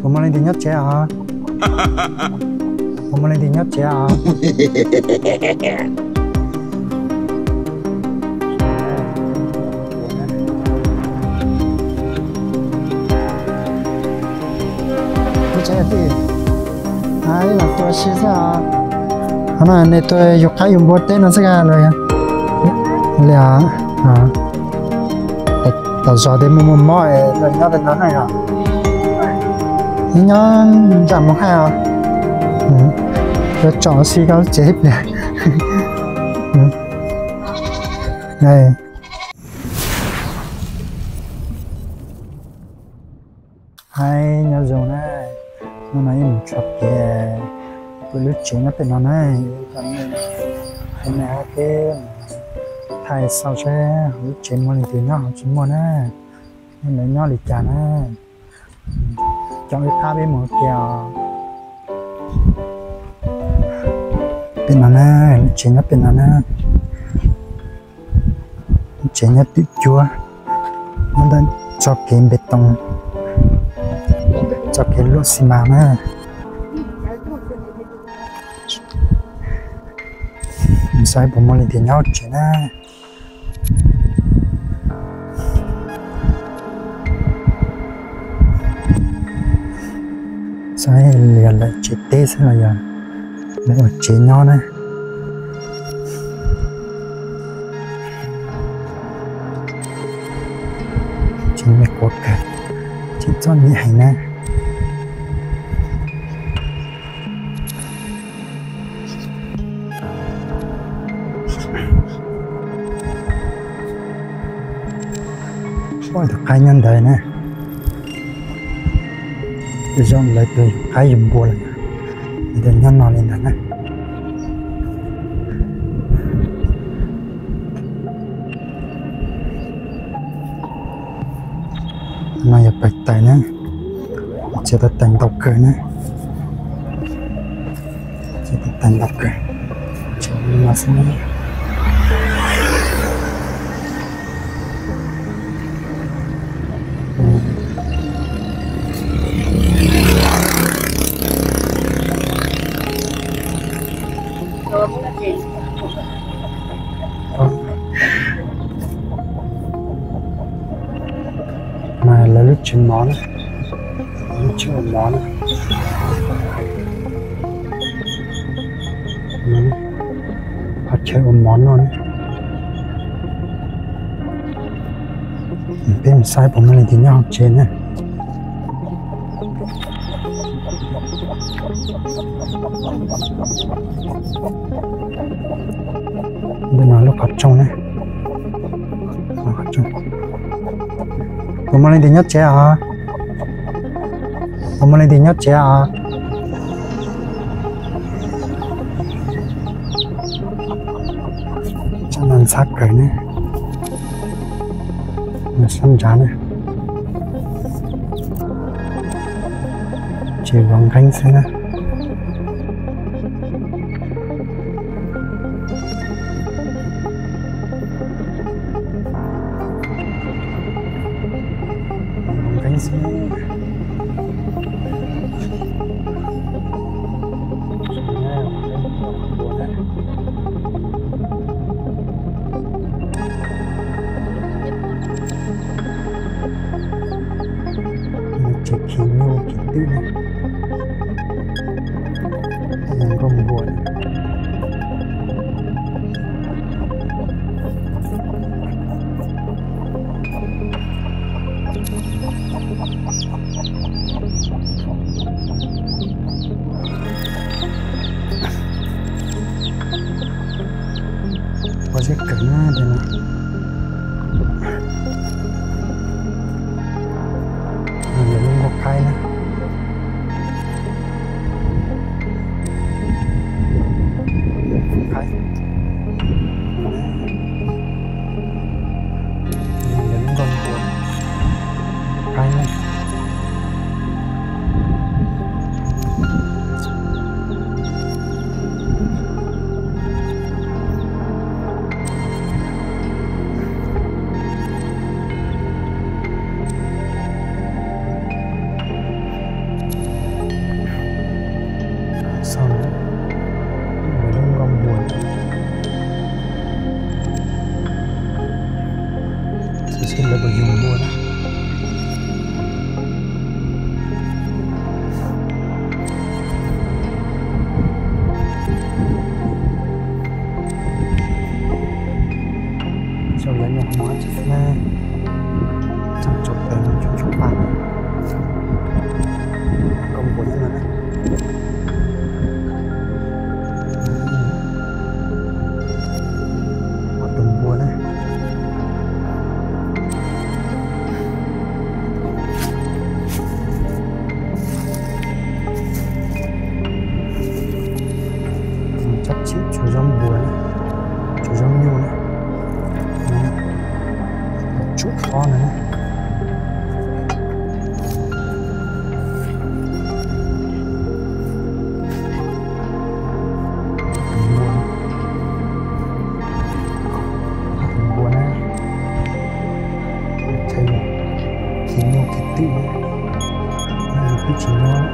Puas muaj leej twg nyob tsev os? Puas muaj leej twg nyob tsev os? Lub tsev tij, ib los tua si xwb os. Qhov no nej tuaj yug qaib yug npua teb no xwb los? Li os, tom zos tej muaj muaj mob los nyob tej no na yom. Nyob ntsaj mus hais os. Yuav tsom si koj lub tsev ib pliag. Hais nyob zoo na, hnub no yeej mus tshua kev, kuv lub tsev nyob pem no na, cov nej hais peb thaij xauj seb lub tsev muaj leej twg nyob tsis muaj na, nej lawv nyob li cas na, coj wb qab peb mus ua ke os. Pem no na, lub tsev nyob pem no na. Lub tsev nyob twm cuab, nyob ntawm txoj kev npe toos, txoj kev luaj xi mas na. Saib puas muaj leej twg nyob tsev na. Saib li yog lawv tsev teb xwb los yog lawv ua tsev nyob na. Tsev me quav kawg, tsev txom nyem heev na. Ua tus qaib nyob ntawd na. Zoo lawv tus yug qaib yug npua lawm, nyob no li ntawd na. No yog pawg taws na, tsev tawg taws ntau kawg na, tsev tawg taws ntau kawg, tsev no xwb. Mas lawv lub tsev mov na, lub tsev ua mov na, qhov chaw ua mov noj na. Peb mus saib puas muaj leej twg nyob hauv tsev na. Ntawm no lub qhov rooj na, qhov rooj. Puas muaj leej twg nyob tsev os? Puas muaj leej twg nyob tsev os? Tsam no ntxhab kawg ne, sab nrad na. Tsev vov nqeeb xwb na. Vov nqeeb xwb. Tsev khi nyuj khi twm na, nkauj npua na. Ua zeb kawg na tej no. Lawv lub nkuaj qaib na. Qaib. Lawv lub nkuaj npua. Qaib na. pob na. Tus npua, tus npua na, ces yus tsis muaj kev twm, yus twb tsis nyob.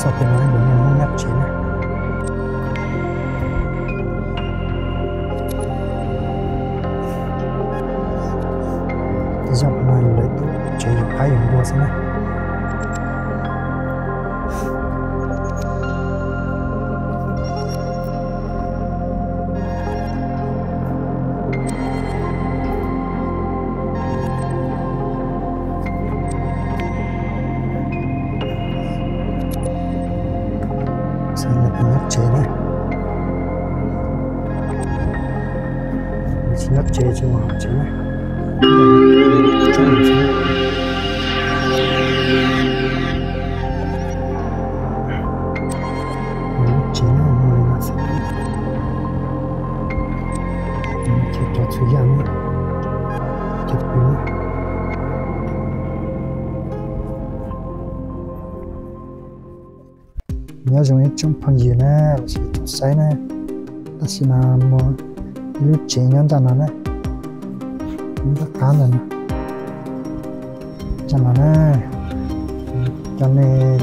Xauj pem no yuav nyob tsev na. Tej zaum no yus lawv tuaj tsev yus qab yus npua xwb na. Xav lawv tus nyob tsev na. Tsis nyob tsev, tsis mus hauv tsev na. Mus nyob tsev na, mus li no xwb. Ces cov txhua yam na, ces pw na. Nyob zoo ib tsoom phooj ywg na, los sis tsoom saib na, tam sim no muaj ib lub tsev nyob ntawm no na, nyob nram qab ntawm no. Tam sim no na, cov nej,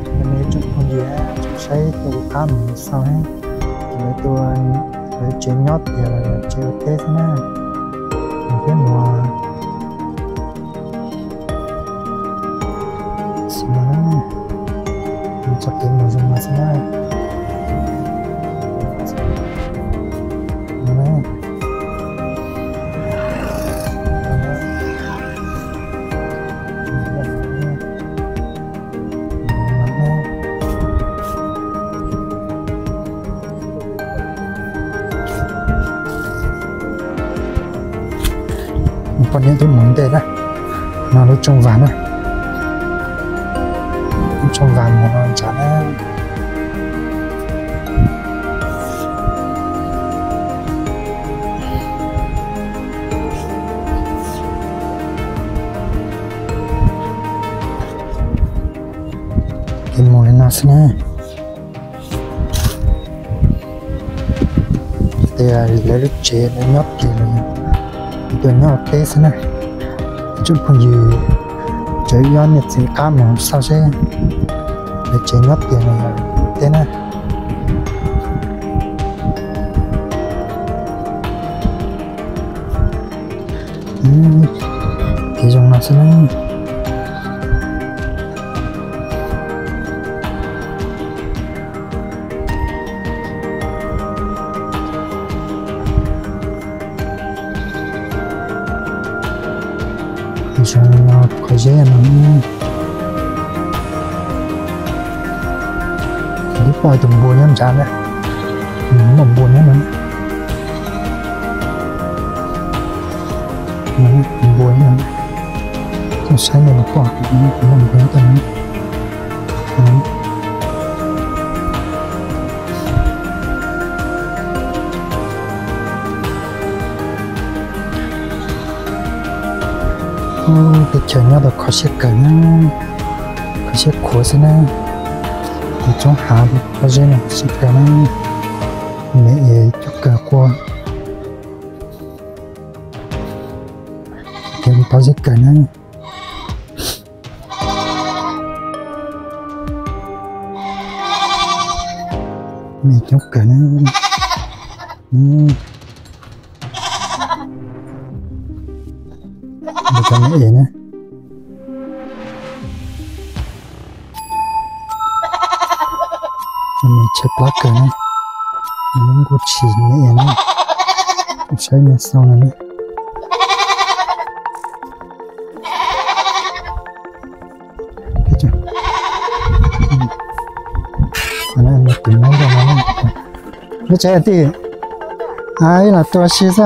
cov nej ib tsoom phooj ywg tsoom saib tuaj kuv qab mus xauj na, ces lawv tuaj, lawv tsev nyob tiag los yog tsev ua teb xwb na, ces peb mus xauj na, txoj kev mus zoo no xwb na. Poj niam twb mus ntej na, no lub tsoo vas na, lub tsoo vas mus no ntshav na. Ces mus li no xwb na. Tias lawv lub tsev lawv nyob kiag los yog tuaj nyob ua teb xwb na. Ib tsoom phooj ywg, tseem yog niam txiv qab mus xauj seb lawv tsev nyob tiag los yog ua teb na. Kev zoo no xwb na. Zoo no qhov zeb no. Twb pom tus npua nyob nrad na. Muaj npua nyob no. Tus npua nyob no. Koj saib no los pom tus npua nyob ntawm no. Teb chaws nyob tau kho siab kawg na, kho siab khuav xwb na. Tus tsoob hav pob zeb no kho siab kawg na. Me es coob kawg quaj. Ces pob zeb kawg na. Me coob kawg na. Cov me es na. Me tshaib plab kawg na. Lub nkuaj tshis me es na. Saib me xauj no na. Lub tsev tij, ib los tuaj si xwb os.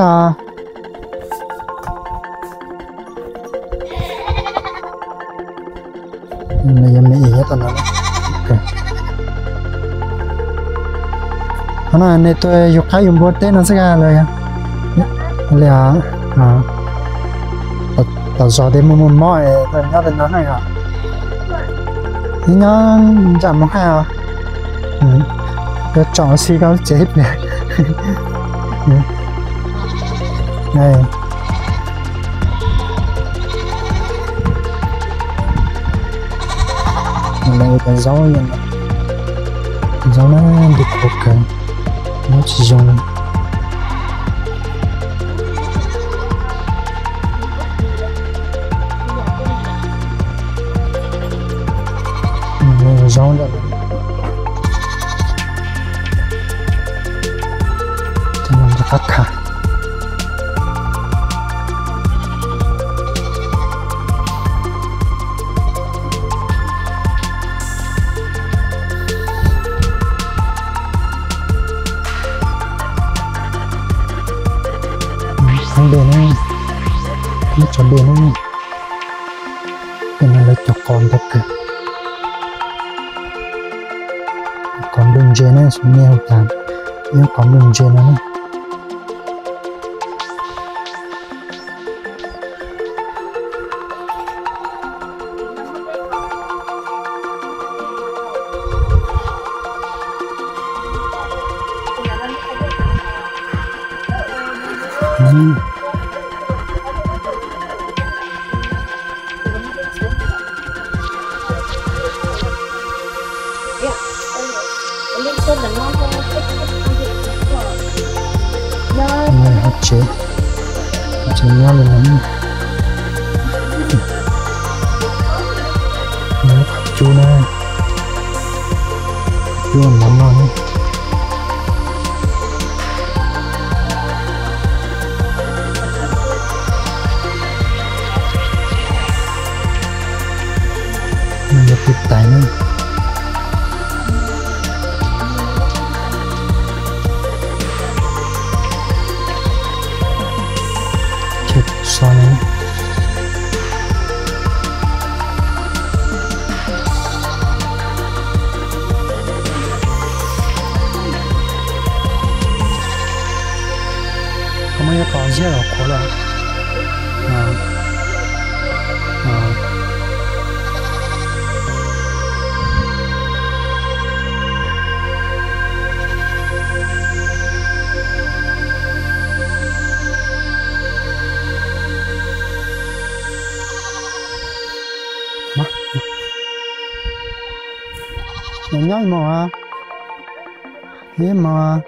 Nws yog me ib yam tom no. Qhov no nej tuaj yug qaib yug npua teb no xwb los yog li tom zos tej muaj muaj mob es tuaj nyob tej no na yom. Nyob ntsaj mus hais os. Koj tsom xi koj lub tsev ib pliag. Lawv ua cov zaub, zaub na, ntu qhuav kawg, zaub tsis zoo li. Zaub ntawm qab kha. Thoob dej na, thoob tso dej na. Tej no lawv cog qos ntau kawg. Qos nplooj ntse na, xws nej hu cas, ib qos nplooj ntse no na. Hauv tsev, tsev nyob li no. Qhov cub na, qhov cub mov noj na. Yog tus tais na. Chaw so no. Koj muab ib qho ziab los qhuav lawm. Nyob ib hmos, ib hmos.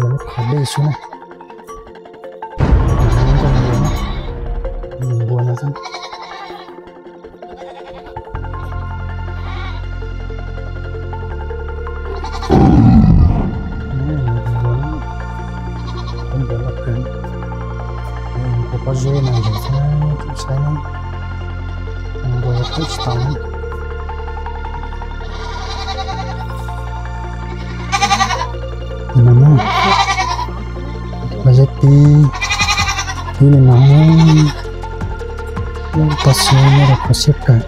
Lub qhov dej xwb na. Npua no xwb. Npua loj kawg. Npua pob zeb no yog saib, saib na. Npua yog thawb tsis tau na. Pob zeb tib, tib li no. Tau siab nyob rau qhov siab kawg.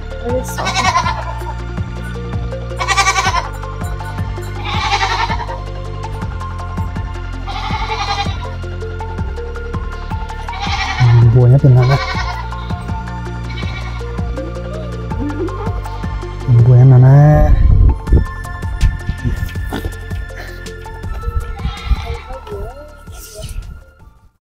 Npua nyob pem no na.